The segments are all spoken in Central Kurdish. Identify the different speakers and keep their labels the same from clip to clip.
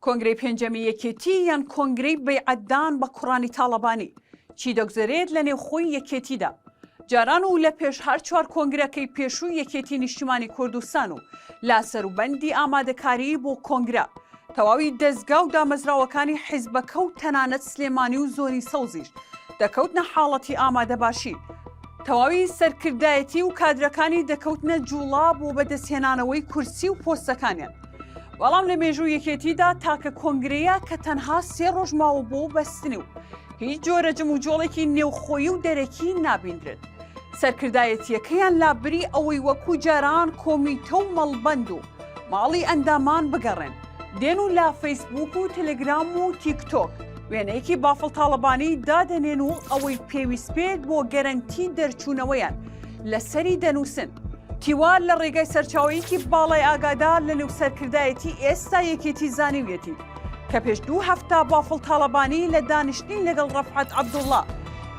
Speaker 1: کۆنگرەی پێنجەمی یەکێتی یان کۆنگرەی بەیعەتدان بە کوڕانی تاڵەبانی، چی دەگوزەرێت لە نێوخۆی یەکێتیدا؟ جاران و لە پێش هەر چوار کۆنگرەکەی پێشووی یەکێتی نیشتیمانی کوردستان و لە سەروبەندی ئامادەکاریی بۆ کۆنگرە، تەواوی دەزگا و دامەزراوەکانی حیزبەکە و تەنانەت سلێمانی و زۆنی سەوزیش دەکەوتنە حاڵەتی ئامادەباشی، تەواوی سەرکردایەتی و کادرەکانی دەکەوتنە جوڵە بۆ بەدەستهێنانەوەی کورسی و پۆستەکانیان. بەڵام لە مێژوو یەکێتیدا تاکە کۆنگرەیە کە تەنها سێ ڕۆژ ماوە بۆ بەستنی و هیچ جۆرە جموجۆڵێکی نێوخۆیی و دەرەکی نابیندرێت. سەرکردایەتییەکەیان لابری ئەوەی وەکو جاران کۆمیتە و مەڵبەند و ماڵی ئەندامان بگەڕێن، دێن و لە فەیسبووک و تەلەگرام و تیکتۆک وێنەیەکی بافڵ تاڵەبانی دادەنێن و ئەوەی پێویست بێت بۆ گەرەنتی دەرچوونەوەیان لەسەری دەنووسن. تیوار لە ڕێگای سەرچاوەیەکی باڵای ئاگادار لە نێو سەرکردایەتی ئێستا یەکێتی زانیویەتی کە پێش دوو هەفتە بافڵ تاڵەبانی لە دانیشتنی لەگەڵ ڕەفعەت عەبدوڵڵا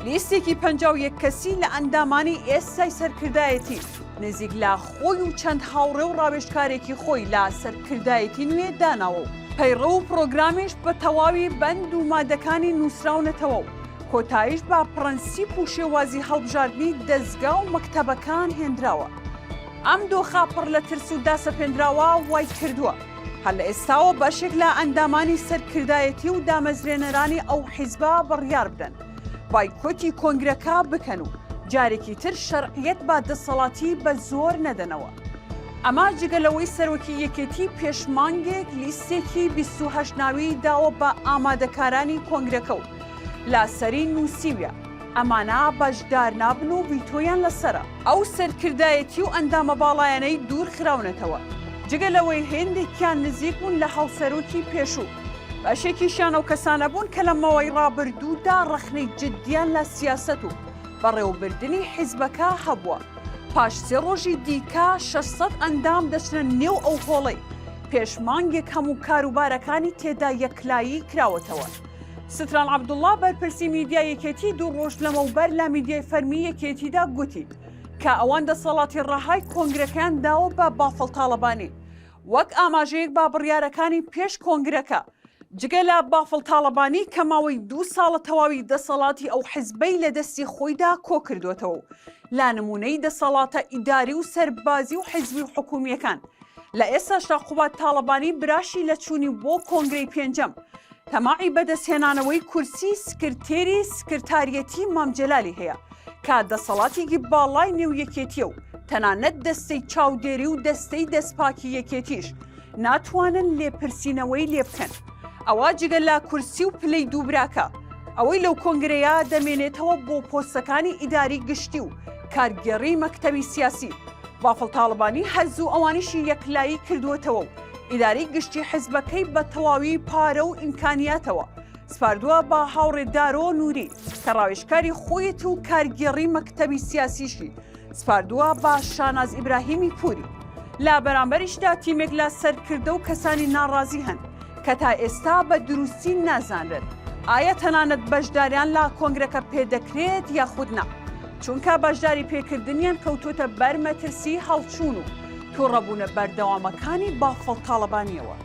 Speaker 1: لیستێکی 51 کەسی لە ئەندامانی ئێستای سەرکردایەتی نزیک لە خۆی و چەند هاوڕێ و ڕاوێژکارێکی خۆی لە سەرکردایەتی نوێ داناوە و پەیڕەو و پڕۆگرامیش بە تەواوی بەند و مادەکانی نووسراونەتەوە و کۆتاییش بە پڕەنسیپ و شێوازی هەڵبژاردنی دەزگا و مەکتەبەکان هێندراوە. ئەم دۆخە پڕ لە ترس و داسەپێندراوە وای کردووە هەر لە ئێستاوە بەشێک لە ئەندامانی سەرکردایەتی و دامەزرێنەرانی ئەو حیزبە بڕیار بدەن بایکۆتی کۆنگرەکە بکەن و جارێکی تر شەرعیەت بە دەسەڵاتی بە زۆر نەدەنەوە. ئەمە جگە لەوەی سەرۆکی یەکێتی پێش مانگێک لیستێکی 28 ناوی داوە بە ئامادەکارانی کۆنگرەکە و لاسەری نووسیویە ئەمانە بەشدار نابن و ڤیتۆیان لەسەرە. ئەو سەرکردایەتی و ئەندامە باڵایانەی دوور خراونەتەوە، جگە لەوەی هێندێکیان نزیک بوون لە هاوسەرۆکی پێشوو، بەشێکیشیان ئەو کەسانە بوون کە لە ماوەی ڕابردوودا ڕەخنەی جددیان لە سیاسەت و بەڕێوەبردنی حیزبەکە هەبووە. پاش سێ ڕۆژی دیکە 600 ئەندام دەچنە نێو ئەو هۆڵەی پێش مانگێک هەموو کاروبارەکانی تێدا یەکلایی کراوەتەوە. ستران عەبدوڵڵا بەرپرسی میدیای یەکێتی دوو ڕۆژ لەمەوبەر لە میدیای فەرمی یەکێتیدا گوتی کە ئەوان دەسەڵاتی ڕەهای کۆنگرەکەیان داوە بە بافڵ تاڵەبانی وەک ئاماژەیەک بە بڕیارەکانی پێش کۆنگرەکە جگە لە بافڵ تاڵەبانی کە ماوەی دوو ساڵە تەواوی دەسەڵاتی ئەو حزبەی لە دەستی خۆیدا کۆکردووەتەوە و لە نمونەی دەسەڵاتە ئیداری و سەربازی و حزبی و حکومییەکان لە ئێستاشدا قوباد تاڵەبانی براشی لە چوونی بۆ کۆنگرەی پێنجەم تەماعی بەدەستهێنانەوەی کورسی سکرتێری سکرتاریەتی مام جەلالی هەیە کە دەسەڵاتێکی باڵای نێو یەکێتیە و تەنانەت دەستەی چاودێری و دەستەی دەستپاکی یەکێتیش ناتوانن لێپرسینەوەی لێ بکەن ئەوە جگە لە کورسی و پلەی دووبراکە ئەوەی لەو کۆنگرەیە دەمێنێتەوە بۆ پۆستەکانی ئیداری گشتی و کارگێڕی مەکتەبی سیاسی بافڵ تاڵەبانی هەر زوو ئەوانیشی یەکلایی کردووەتەوە و ئیدارەی گشتی حزبەکەی بە تەواوی پارە و ئیمکانیاتەوە سپاردووە بە هاوڕێ دارۆ نوری کە ڕاوێژکاری خۆیەت و کارگێڕی مەکتەبی سیاسیشی سپاردووە بە شاناز ئیبراهیمی پوری. لە بەرامبەریشدا تیمێک لە سەرکردە و کەسانی ناڕازی هەن کە تا ئێستا بە دروستی نازانرێت ئایا تەنانەت بەشداریان لە کۆنگرەکە پێدەکرێت یاخود نا، چونکە بەشداری پێکردنیان کەوتۆتە بەر مەترسی هەڵچوون و توڕەبوونە بەردەوامەکانی بافڵ تاڵەبانییەوە.